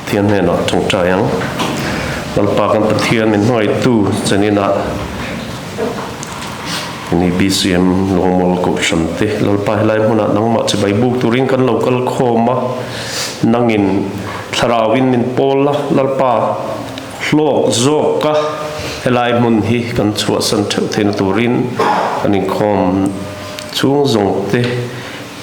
Pathian hnenah tawngtai ang. Lalpa kan Pathian min hmangaihtu cheninah Ni BCM Lungmual Kohhran te Lalpa helai hmunah nangmah chibai buk turin kan lo kal khawm a, nangin thlarauin min pawl a, Lalpa hlawk zawk a helai hmun hi kan chhuahsan theuh theihna turin kan inkhawm chhung zawng te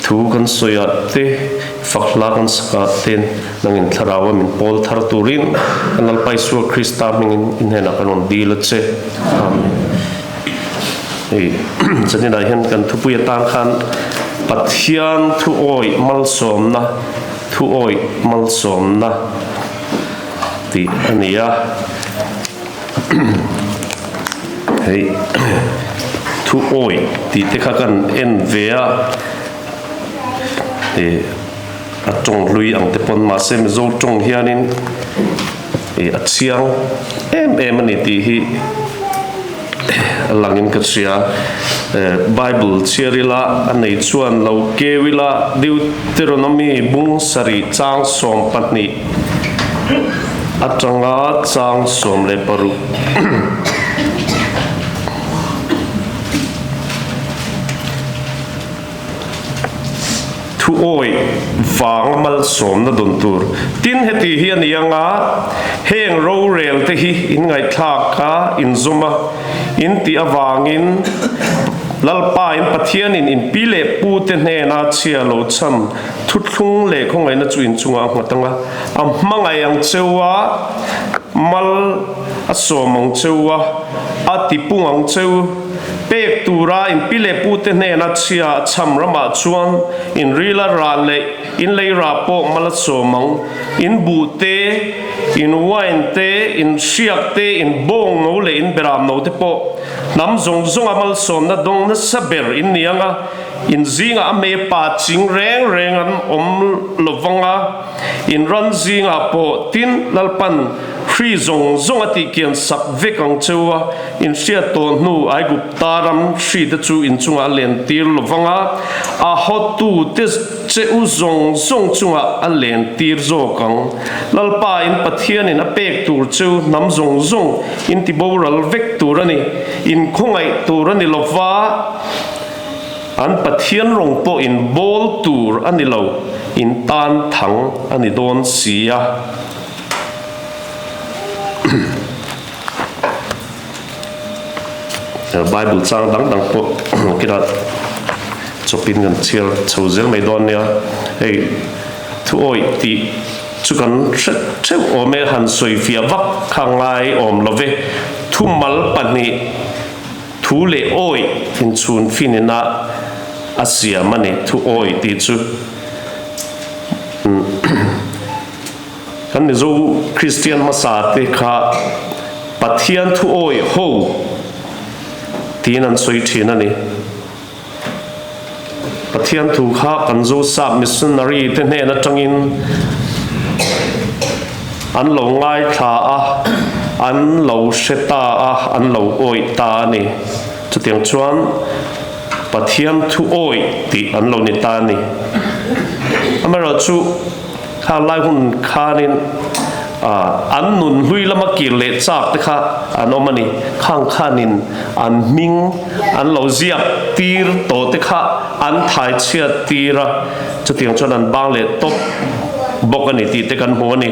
Thu kan sawi ah te, fak hla kan sak ah te nangin thlarau a min pawl thar turin kan Lalpa Isua Krista hmingin i hnenah kan rawn dil a che. Amen. Hei zaninah hian kan thupui atan khan Pathian thu awih malsawmna, thu awih malsawmna tih a ni a. Hei thu awih tih te kha kan en ve a, ih a tawng hlui ang te pawn mahse Mizo tawng hianin ih a chiang em em a ni tih hi a langin ka hria. Bible chhiar ila a nei chuan lo keu ila Deuteronomy bung sarih chang 12. Atanga chang 16. Thu awih vanga malsawmna dawn tur. Tin, heti hi a ni anga, heng rorel te hi in ngaihthlak a, in zawm a, in tih avangin Lalpa in Pathianin in pi leh pu te hnena chhia lo cham Thuthlung leh khawngaihna chu inchungah a nghat ang a, a hmangaih ang cheu a, mal a sawm ang cheu a, a tipung ang cheu. Pek tura in pi leh pute hnena chhia a cham ramah chuan in rila rah leh in lei rah pawh mal a sawm ang. In buh te, in wine te, in hriak te, in bawng no leh in beram no te pawh hnam zawng zawnga malsawmna dawng nasa ber in ni ang a, In zingah a hmei pa ching reng reng an awm lo vang a, in ran zingah pawh tin Lalpan hri zawng zawng a tihkian sak vek ang cheu a, in hriat tawh hnu Aigupta ram hri te chu in chungah a len tir lo vang a, a hawtu te che u zawng zawng chungah a len tir zawk ang. Lalpa in Pathianin a pek tur cheu hnam zawng zawng in ti boral vek tur a ni, in khawngaih tur a ni lo va. An Pathian rawng pawh in bawl tur a ni lo, in tan thang a ni dawn si a. Bible chang dang dang pawh kila chawpin kan chhiar chho zel mai dawn nia. Hei thu awih tih chu kan hre theuh awm e, han sawi fiah vak kha ngai awm lo ve. Thumal pahnih. Thu leh awih inchhun finina a siam a ni. Thu awih tih chu kan Mizo Kristian hmasa te kha Pathian thu awih ho tiin an sawi thin a ni. Pathian thu kha kan Zosap missionary te hnen atangin an lo ngaithla a, an lo hre ta a, an lo awih ta a ni. Chutiang chuan Pathian thu awih tih an lo ni ta a ni. Amaherawhchu kha lai hun khanin an nun hlui lama kir leh chak te kha an awm a ni. Khang khanin an hming an lo ziak tir tawh te kha an thai chhiat tir a, chutiang chuan an bang leh tawp bawk a ni tih te kan hmu a ni.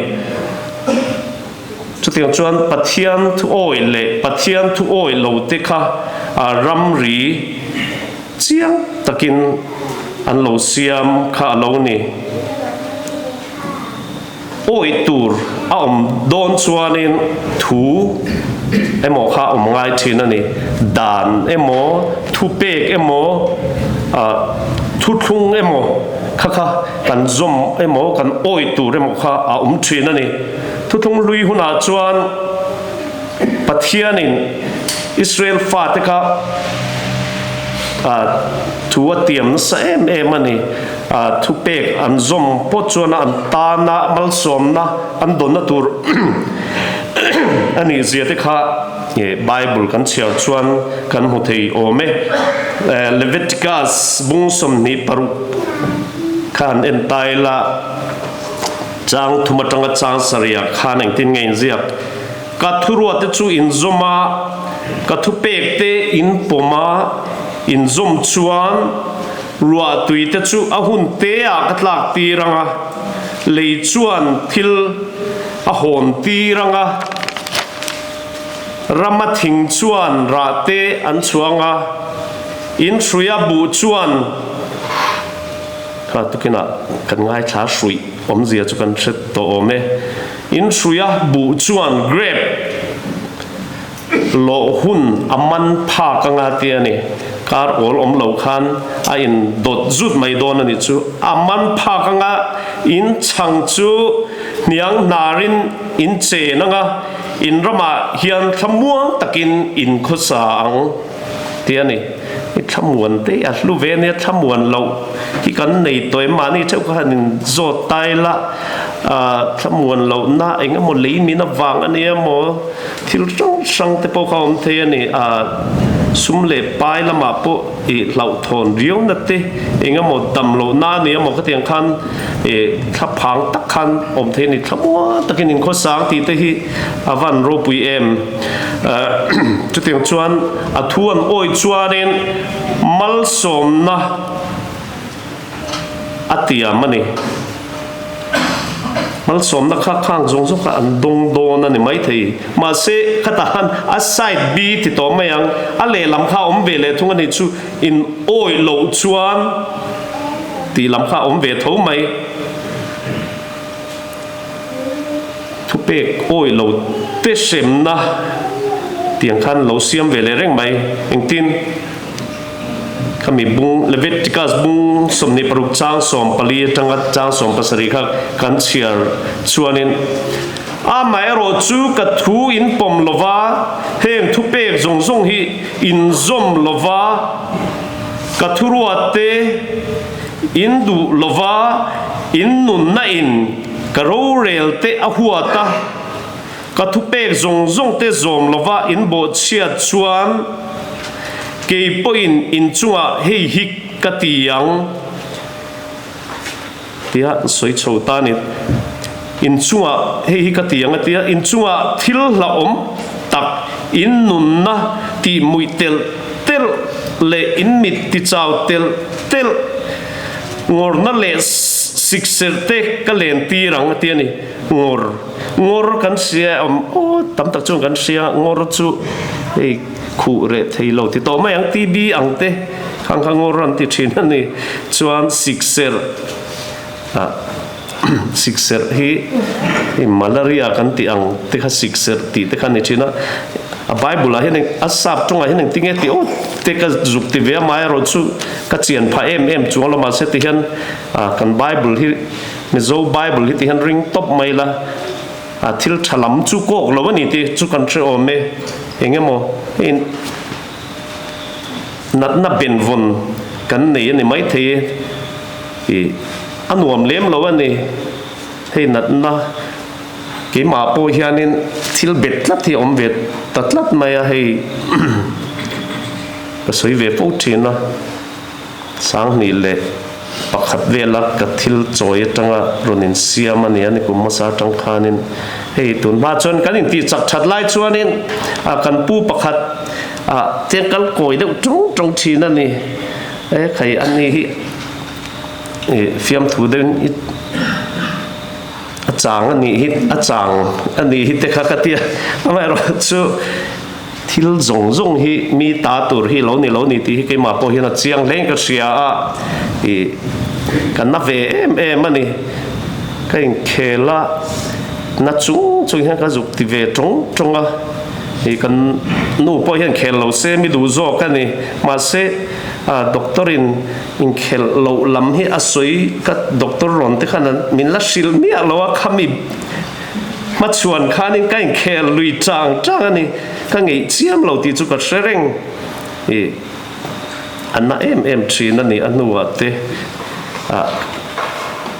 Chutiang chuan Pathian thu awih leh Pathian thu awih lo te kha ramri chiang takin an lo siam kha a lo ni. Awih tur a awm dawn chuanin thu emaw kha awm ngai thin a ni. Dan emaw, thupek emaw, thuthlung emaw kha kha kan zawm emaw, kan awih tur emaw kha a awm thin a ni. Thuthlung hlui hunah chuan Pathianin Israel fate kha thu a tiam nasa em em a ni. Thupek an zawm pawh chuan an tana malsawmna an dawnna tur a nih zia te kha Bible kan chhiar chuan kan hmu thei awm e. Leviticus bung 26 kha han en ta ila. Chang thum atanga chang sarihah khan engtin nge inziak? Ka thuruate chu inzawm a, ka thupekte in pawm a, inzawm chuan ruahtuite chu a hun teah ka tlak tir ang a, lei chuan thil a hawn tir ang a, rama thing chuan rahte an chhuang a, in hruia buh chuan Kha tukinah kan ngaithla hruih awmzia chu kan hre tawh awm e. In hruia buh chuan grape lawh hun a man phak anga ti a ni. Kar awl awm lo khan a in dawt zut mai dawn a nih chu. A man phak anga in chhang chu hniang hnarin in chen anga in ramah hian thlamuang takin in khawsa ang ti a ni. I thlamuan te a hlu ve ania thlamuan loh hi kan nei tawh em mahni theuh kha han in zawt ta ila thlamuan loh na eng emaw lei min avang ania maw thil hrang hrang te pawh kha awm thei a ni a sum leh pai lamah pawh i hlauhthawn riau na te eng emaw dam loh na ania maw khatiang khan i thlaphang tak khan awm thei a ni thlamuan takin inkhawsang tih te hi a van ropui em. Chutiang chuan a thu an awih chuanin malsawmna a tiam a ni. Malsawmna kha khang zawng zawng kha an dawng dawn a ni maithei. Mahse khatah khan a side B ti tawh mai ang, a lehlam kha a awm ve leh thung a nih chu in awih loh chuan tih lam kha a awm ve tho mai. Thupek awih lo te hremna tiang khan lo siam ve leh reng mai. Engtin? Khami bung Leviticus bung 26 chang 14 atanga chang 17 kha kan chhiar chuanin, Amaherawh chu ka thu in pawm lova, heng thupek zawng zawng hi in zawm lova, ka thuruat te In duh lova in nunna in ka rorel te a huat a, ka thupek zawng zawng te zawm lova in bawhchhiat chuan kei pawhin in chungah hei hi ka ti ang tia sawi chho ta a ni. In chungah hei hi ka ti ang a tia, in chungah thil hlauhawm tak in nunna tih muih telh telh leh in mit tichau telh telh ngawrna leh sikserh te ka len tir ang a ti a ni. Ngawr, ngawr kan hria awm aw tam tak chuan kan hria ngawr chu hei khuh reh thei lo ti tawh mai ang TB ang te khang kha ngawr an ti thin a ni. Chuan sikserh ah Sikserh hi hei malaria kan tih ang te kha sikserh tih te kha a ni thin a, a Bible ah hian a sap tawngah hian engtin nge tih aw te ka zuk ti ve a amaherawh chu ka chian phah em em chuang lo mahse ti hian ah kan Bible hi Mizo Bible hi ti hian ring tawp mai la ah thil tha lam chu kawk lo a ni tih chu kan hre awm e eng emaw hei natna benvawn kan nei a ni maithei e. Ih, a nuam lem lo a ni. Hei natna keimah pawh hianin thil bet tlat hi a awm ve ta tlat mai a, hei ka sawi ve fo thin a, Sanghnih leh pakhat vela ka thil chawi atanga rawn insiam a ni a, nikum hmasa atang khanin hei tun hma chuan kan intih chak that lai chuanin kan pu pakhat ah tiang kal kawi deuh tawng tawng thin a ni. E khai a ni hi i fiamthu deuhin i a chang a nih hi a chang a nih hi te kha ka tia amaherawh chu thil zawng zawng hi mi ta tur hi lo ni lo ni tih hi keimah pawh hian a chiang hle in ka hria a i ka na ve em em a ni ka inkhel a na chung chung hian ka zuk ti ve tawng tawng a. Hi kan nu pawh hian khel lo se mi duh zawk a ni. Mahse doctor in inkhelh loh lam hi a sawi ka doctor rawn te khan min la hrilh miah lo a, khami hmachhuan khanin ka inkhel lui chang chang a ni. Ka ngeih chiam lo tih chu ka hre reng. I a na em em thin a ni a hnuah te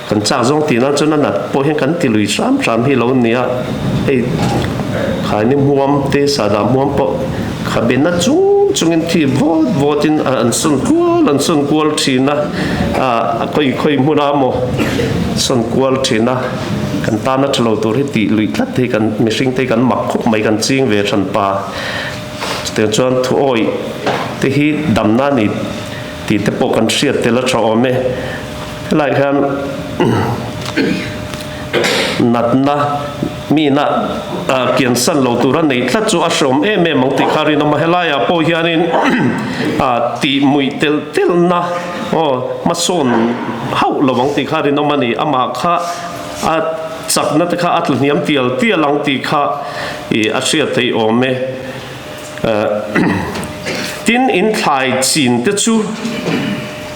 kan chak zawng tih nan chuan a nat pawh hian kan ti lui hram hram hi lo nia hei khaini hmuam te sahdah hmuam pawh khabe na chung chungin thi vawt vawt in an sawn kual an sawn kual thin a ah khawi khawi hmun a maw sawn kual thin a. Kan tana tha lo tur hi tih luih tlat hi kan mihring te hi kan mak khawp mai kan ching ve hran pa. Chutiang chuan thu awih te hi damna a ni tih te pawh kan hriat tel a tha awm e. Helaiah hian natna mina kiansan lo tura nei tlat chu a hreawm em em ang tih kha rinawm a. Helaiah pawh hianin tih muih telh telhna aw hmasawn hauh lo ang tih kha rinawm a ni. Amah kha a chakna te kha a tla hniam tial tial ang tih kha a hriat theih awm e. Tin, in thlai chin te chu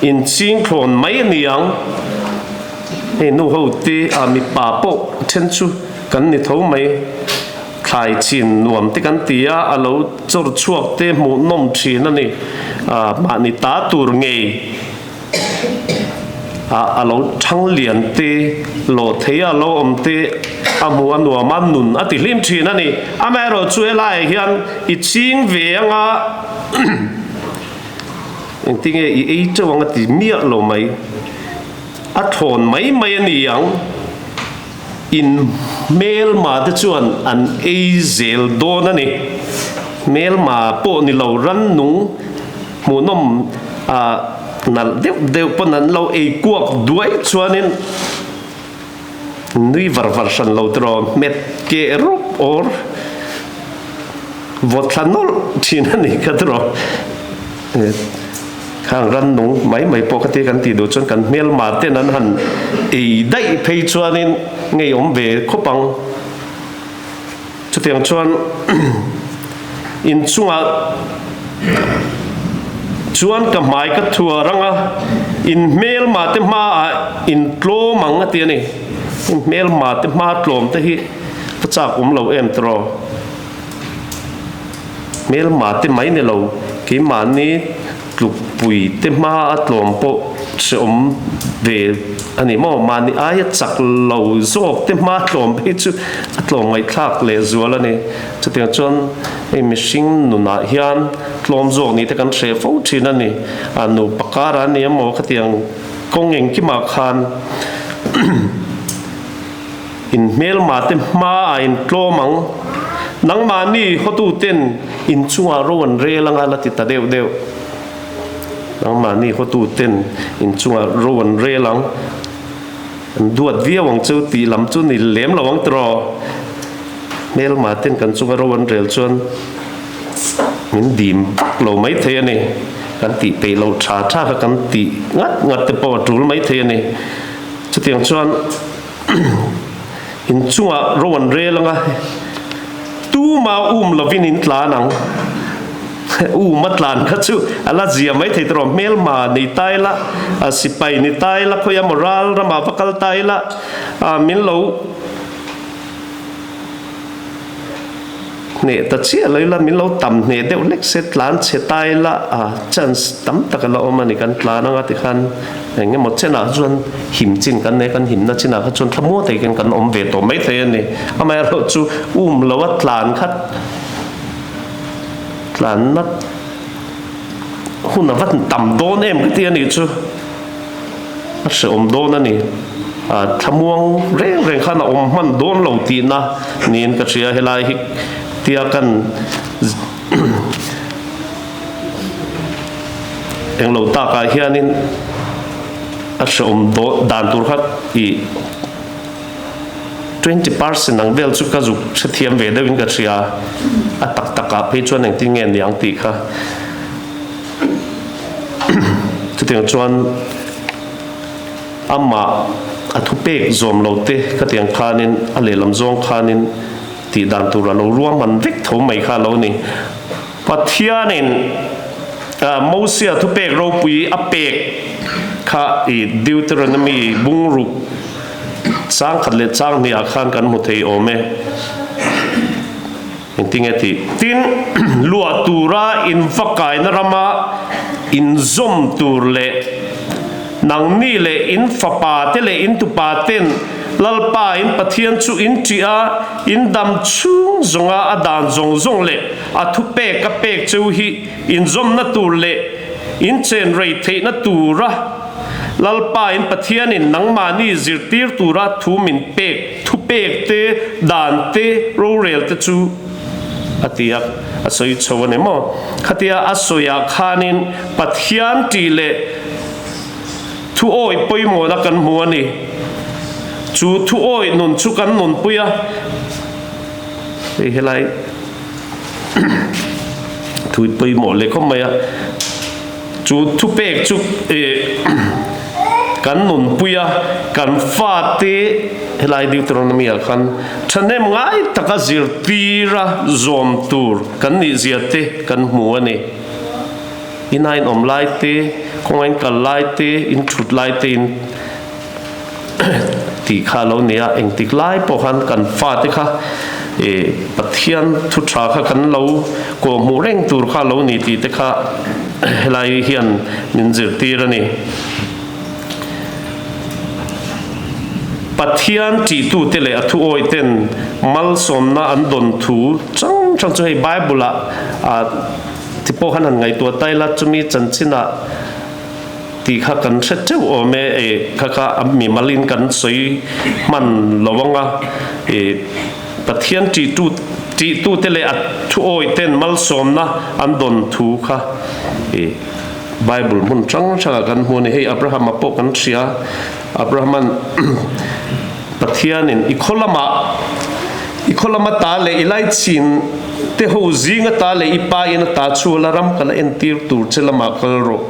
in ching thlawn mai a ni ang. Hei nu ho te a mipa pawh then chu kan ni tho mai. Thlai chin nuam te kan ti a, a lo chawr chhuak te hmuh nawm thin a ni. Mahni ta tur ngei. A a lo thang lian te, lawh thei a lo awm te, a hmuh a nuam a, nun a ti hlim thin a ni. Amaherawh chu helaiah hian i ching ve anga engtinge i ei teuh ang a ti miah lo mai. A thawn mai mai a ni ang. In hmelma te chuan an ei zel dawn a ni. Hmelma pawh ni lo rannung hmuhnawm a nalh deuh deuh pawn an lo ei kuak duai chuanin nui var var hran lo tiraw hmet keh rawp awr vawt thla nawlh thin a ni kha tiraw. Khang rannung mai mai pawh khatia kan tih duh chuan kan hmelma ten an han ei daih phei chuanin ngei awm ve khawp ang. Chutiang chuan inchungah chuan ka hmai ka thuar ang a, in hmelma te hmaah in tlawm ang a ti a ni. In hmelma te hma tlawm te hi ka chak awm lo em tiraw? Hmelma te mai ni lo, keimahni tlukpui te hma a tlawm pawh hreawm ve a ni maw? Mahni aia chak lo zawk te hma tlawm phei chu a tlawm ngaihthlak leh zual a ni. Chutiang chuan hei mihring nunah hian tlawm zawk ni te kan hreh fo thin a ni. A nupa kar a ni emaw khatiang kawng engkimah khan In hmelma te hmaah in tlawm ang. Nangmahni hotuten in chungah ro an rel anga la ti ta deuh deuh. Nangmahni hotuten in chungah ro an rel ang. An duat viau ang cheu tih lam chu ni lem lo ang tiraw. Hmelma ten kan chunga ro an rel chuan min dim vak lo maithei a ni. Kan tih peih loh tha tha kha kan tih ngat ngat te pawh a tul maithei a ni. Chutiang chuan In chungah ro an rel anga, tuma um lovin in tlan ang. Um a tlan kha chu a la zia mai thei tawh hmelma nei ta ila, sipai ni ta ila, khawi emaw ral ramah va kal ta ila, min lo Hneh ta chiah lo ila min lo tam hneh deuh hlek se tlan chhe ta ila a chance tam tak a la awm a ni kan tlan anga tikhan eng emaw chenah chuan him chin kan nei kan himna chinah kha chuan thlamuang takin kan awm ve tawh mai thei a ni amaherawh chu um lo a tlan kha tlanna hun a va tam dawn em ka ti a nih chu. A hrehawm dawn a ni. Thlamuang reng reng khan a awm hman dawn lo tihna niin ka hria. Helai hi tia kan englo takah hianin a hrehawm dan tur kha ih 20% ang vel chu ka zuk hrethiam ve deuhin ka hria. A tak takah phei chuan engtin nge niang tih kha. Chutiang chuan amah a thupek zawm lo te khatiang khanin a lehlam zawng khanin tih dan tur a lo ruahman vek tho mai kha a lo ni. Pathianin Mosia thupek ropui a pek kha i Deuteronomy bungruk chang khat leh chang hniah khan kan hmu thei awm e. Engtinge tih? Tin, luah tura inva kaina rama inzawm tur leh nangni leh in fapa te leh in tupa ten Lalpa in Pathian chu in ṭih a, in dam chhung zawnga a dan zawng zawng leh a thupek a pek cheu hi inzawmna tur leh in chen rei theihna tura Lalpa in Pathianin nangmahni zirtir tura thu min pek thupek. thupek te, dan te, rorel te chu a ti a, a sawi chho a ni maw? Khatia a sawiah khanin Pathian tih leh thu awih pawimawhna kan hmu a ni. Chu thu awih nun chu kan nunpui a, hei helai thu pawimawh leh khawp mai a. Chu thupek chu kan nunpui a, kan fate helai Deuteronomy ah khan thahnem ngai taka zirtira zawm tur kan nih zia te kan hmu a ni. Ina in awm lai te, kawnga in kal lai te, in thut lai te in tih kha a lo ni a, engtik lai pawh khan kan fate kha Pathian thu tha kha kan lo kawhhmuh reng tur kha a lo ni tih te kha helai hian min zirtir a ni. Pathian tihtute leh a thuawih ten malsawmna an dawn thu chang chang chu hei Bible ah ti pawh khan han ngaihtuah ta ila chumi chanchinah Tih kha kan hre teuh awm e, e kha kha a mimalin kan sawi hman lo ang a, e Pathian tihtu tihtute leh a thuawi ten malsawmna an dawn thu kha e Bible hmun hrang hrangah kan hmu a ni. Hei Abrahama pawh kan hria, Abrahama'n Pathianin i khaw lamah i khaw lama ta leh i laichin te ho zinga ta leh i pa in a ta chu la ram ka la entir tur che lamah kal rawh.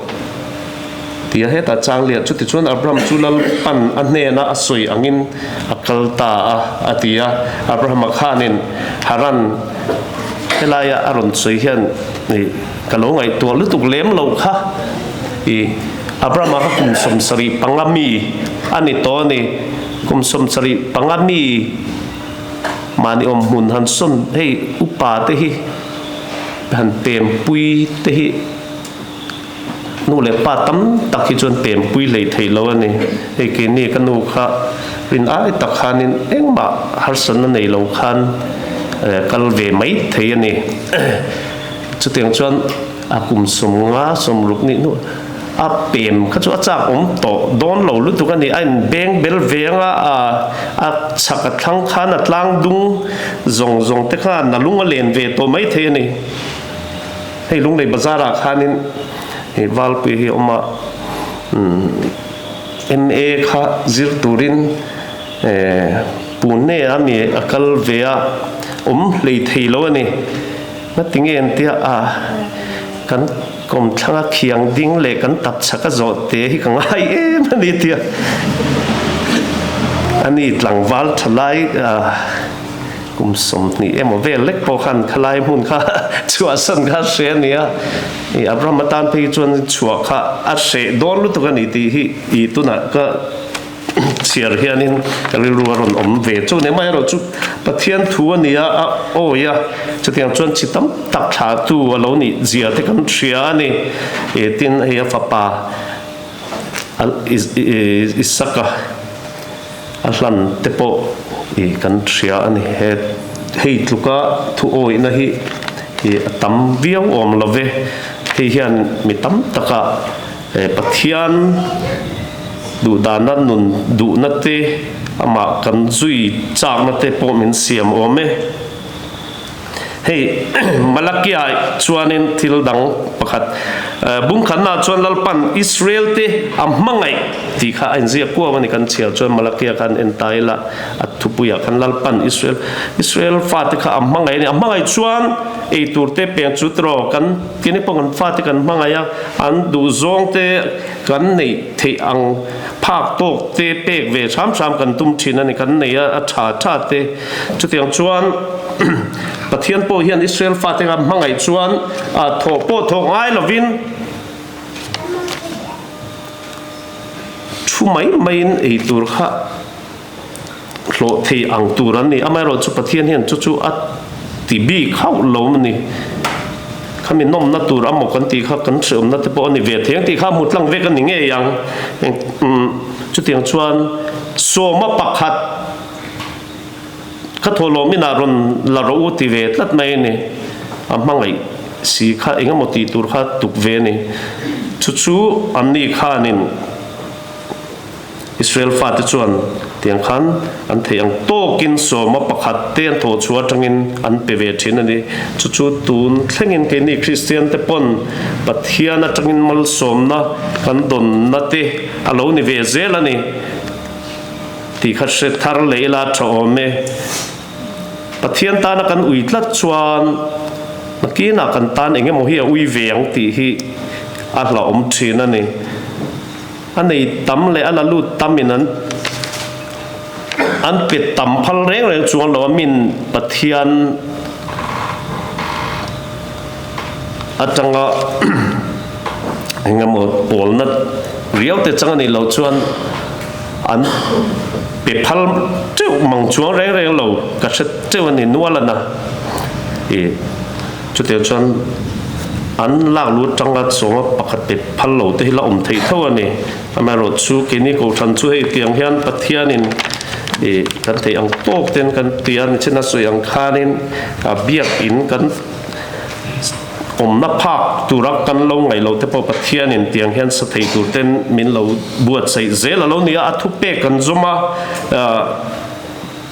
Tia hetah chang liah chu tichuan Abraham chu Lalpan a hnena a sawi angin a kal ta a, a ti a. Abrahama khanin Haran helaia a rawn sawi hian i ka lo ngaihtuah lutuk lem lo kha i Abrahama kha kum 75 mi a ni tawh a ni. Kum 75 mi mahni awm hmun han sawn hei upa te hi han pempui te hi Nu leh pa tam tak hi chuan pempui hlei thei lo a ni. Hei keini ka nu kha rin ai tak khanin engmah harsatna nei lo khan kal ve mai thei a ni. Chutiang chuan a kum 50 60 nih hnu a pem kha chu a chak awm tawh dawn lo lutuk a ni. A inbeng bel ve anga a chhak a thlang khan a tlang dung zawng zawng te khan a lung a len ve tawh mai thei a ni. Hei Lunglei bazar ah khanin hei Valpui hi a awm a, MA kha zir turin Pune a mi a kal ve a, awm hlei thei lo a ni. Ngatinge an tia a, kan kawmthlang a khiang ding leh kan tap chhak a zawh te hi ka ngai em a ni tia a ni tlangval thalai Kum 20 emaw vel lek pawh khan khalai hmun kha chhuahsan kha a hreh a ni a, i Abraham atan phei chuan chhuah kha a hreh dawn lutuk a ni tih hi i tunah ka chhiar hianin ka rilru a rawn awm ve chu ni. Amaherawhchu Pathian thu a ni a, a awi a, chutiang chuan chi tam tak thlahtu a lo nih zia te kan hria a ni. Tin, hei a fapa Isaka. A hlan te pawh i kan hria a ni. He hei tluka thu awihna hi i a tam viau awm lo ve. Hei hian mi tam taka Pathian duhdana nun duhna te, amah kan zui chakna te pawh min siam awm e. Hei Malakia chuanin thil dang pakhat bungkhatnaah chuan Lalpan Israel-te a hmangaih tih kha a inziak kuau a ni. Kan chhiar chuan Malakia khan en ta ila a thupuiah khan Lalpan Israel Israel fate kha a hmangaih a ni. A hmangaih chuan ei turte peng chu tiraw kan kini pawh kan fate kan hmangaih a, an duhzawngte kan neih theih ang phak tawk te pek ve hram hram kan tum thin a ni. Kan nei a a tha tha te. Chutiang chuan Pathian pawh hian Israel fate kha hmangaih chuan thawh pawh thawh ngai lovin thu mai maiin ei tur kha hlawh thei ang tur an ni. Amaherawhchu Pathian hian chu chu a ti bik hauh lo a ni. Khami nawmna tur amaw kan tih kha kan hreawmna te pawh a ni ve thei ang tih kha a hmu tlang vek a ni ngei ang. Chutiang chuan sawma pakhat Ka thawhlawm inah rawn la rawh u ti ve tlat mai a ni. A hmangaih si kha eng emaw tih tur kha tuk ve a ni. Chu chu anni khanin Israel fate chuan Tiang khan an theih ang tawkin sawma pakhat te an thawh chhuah atangin an pe ve thin a ni. Chu chu tun thlengin keini Kristian te pawn Pathian atangin malsawmna kan dawnna te a lo ni ve zel a ni tih kha hre thar leh ila tha awm e. Pathian tana kan ui tlat chuan nakinah kan tan eng emaw hi a ui ve ang tih hi a hlauhawm thin a ni. A nei tam leh a la lut tam in an an pe tam phal reng reng chuang lo a min Pathian atanga engemaw pawlna riau te chang a nih loh chuan an pe phal teuh mang chuang reng reng lo ka hre teuh a ni nual a na i. Chutiang chuan an lak lut tanga chawnga pakhat pe phal lo te hi la awm theih tho a ni. Amaherawh chu keini Kohhran chu hei tiang hian Pathianin ih kan theih ang tawk ten kan ti a, nichina sawi ang khanin biakin kan awmna phak tura kan lo ngaih loh te pawh Pathianin tiang hian sa thei tur ten min lo buatsaih zel a lo ni a, a thupek kan zawm a.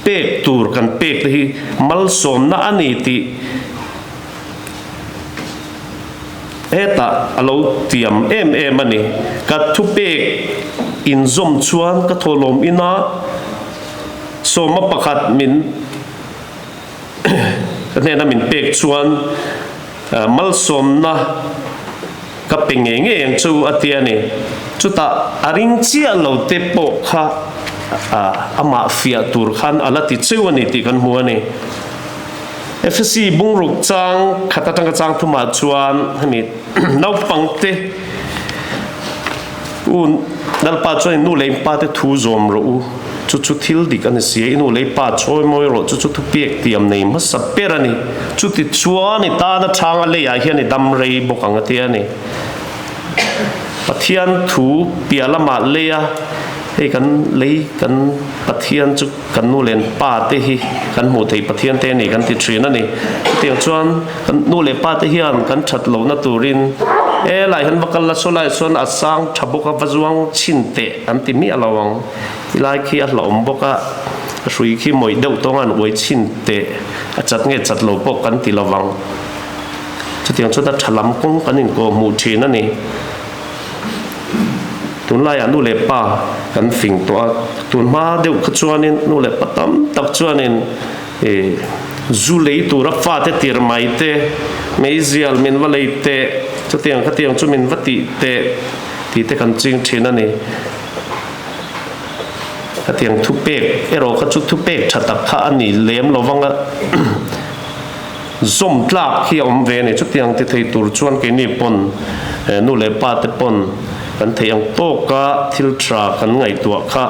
Pek tur kan pek te hi malsawmna a ni tih hetah a lo tiam em em a ni. Ka thupek inzawm chuan ka thawhlawm ina sawma pakhat min ka hnena min pek chuan malsawmna ka pe ngei ngei ang chu a ti a ni. Chutah a ring chiah lo te pawh kha amah fiah tur khan a la ti cheu a ni tih kan hmu a ni. Efesi bungruk chang khat atanga chang thumah chuan hemi naupang te U Lalpa chuan i nu leh i pa te thu zawm rawh u, chu chu thil dik a ni si a, i nu leh i pa chawi mawi rawh, chu chu thupiak tiam nei hmasa ber a ni. Chuti chuan i tana chhanga leiah hian i dam rei bawk ang a ti a ni. Pathian thu piah lamah leia hei kan lei kan Pathian chu kan nu leh pa te hi kan hmuh theih Pathian te a ni kan ti thin a ni. Chutiang chuan kan nu leh pa te hian kan that lohna turin e lai hian va kal la saw lai chuan a sang tha bawk a va zuang chhin teh an ti miah lo ang. Ti lai khi a hlauhawm bawk a, a hrui khi mawih deuh tawng a an uai chhin teh a chat nge chat lo pawh kan ti lo vang. Chutiang chuan a tha lam kawng kan inkawh hmuh thin a ni. Tunlaiah nu leh pa kan fing tawh a, tun hma deuh kha chuanin nu leh pa tam tak chuanin ih zu lei tura fate tir mai te, meizial min va lei teh, chutiang khatiang chu min va tih teh tih te kan ching thin a ni. Khatiang thupek erawh kha chu thupek tha tak kha a ni lem lo vang a. Zawm tlak hi a awm ve a ni. Chutiang ti thei tur chuan keini pawn nu leh pa te pawn kan theih ang tawka thil tha kan ngaihtuah kha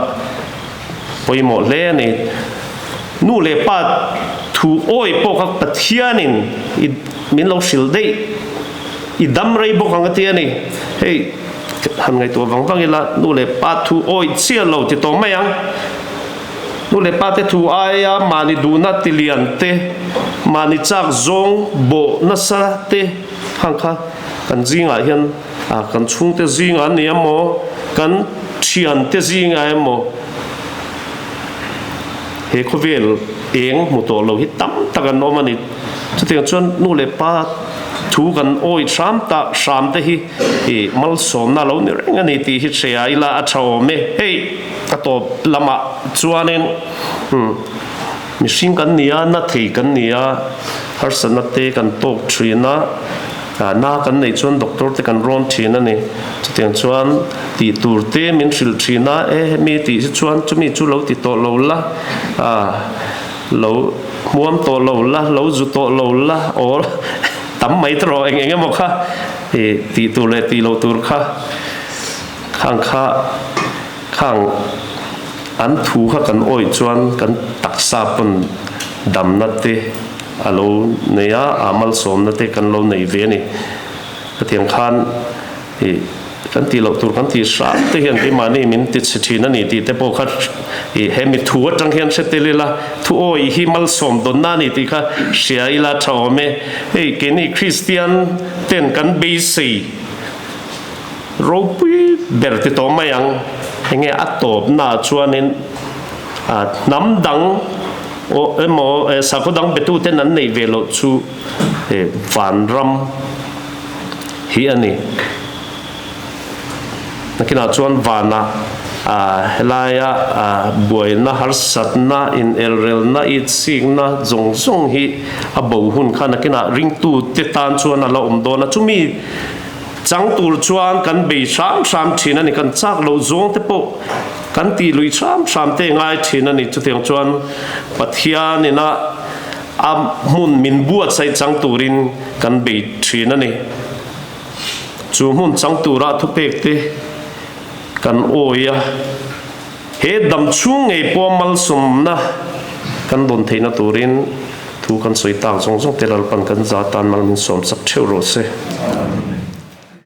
pawimawh hle a ni. Nu leh pa thu awi pawh kha Pathianin i min lo hrilh daih i dam rei bawk ang a ti a ni. Hei han ngaihtuah vang vang ila nu leh pa thu awi chiah lo ti tawh mai ang. Nu leh pa te thu aia mahni duhna ti lian te, mahni chak zawng bawh nasa te hang kha kan zingah hian kan chhungte zingah an ni emaw, kan thiante zingah emaw he khawvel eng hmu tawh lo hi tam tak an awm a ni. Chutiang chuan nu leh pa thu kan awih hram ta hram te hi malsawmna lo ni reng a ni tih hi hria ila a tha awm e. Hei. A tawp lamah chuanin mihring kan ni a, na thei kan ni a, harsatna te kan tawk thin a, na kan neih chuan doctor te kan rawn thin a ni. Chutiang chuan tih tur te min hrilh thin a, e hemi tih hi chuan chumi chu lo ti tawh lo la, lo hmuam tawh lo la, lo zu tawh lo la, aw tam mai te rawh eng eng emaw kha tih tur leh tih loh tur kha. Khang kha khang an thu kha kan awih chuan kan taksa pawn damna te a lo nei a, a malsawmna te kan lo nei ve a ni. Hetiang khan ih kan tih loh tur kan tih hram te hian keimahni min ti chhe thin a ni tih te pawh kha ih he mi thu atang hian hre tel ila, thu awih hi malsawm dawnna a ni tih kha hria ila tha awm e. Hei keini Kristian ten kan beisei. Ropui ber ti tawh mai ang. Enge a tawpnaah chuanin Hnam dang emaw sakhaw dang betuten an neih ve loh chu vanram hi a ni. Nakinah chuan vanah helaia buaina, harsatna, inelrelna, itsikna zawng zawng hi a bo hun kha nakinah ringtute tan chuan a la awm dawn a. Chumi chang tur chuan kan bei hram hram thin a ni. Kan chak loh zawng te pawh kan tih lui hram hram te ngai thin a ni. Chutiang chuan Pathianin a a hmun min buatsaih chang turin kan bei thin a ni. Chu hmun chang tura thupek te kan awi a, he dam chhung ngei pawh malsawmna kan dawn theihna turin thu kan sawi tak zawng zawng te Lalpan kan za tan mal min sawm chak theuh rawh se.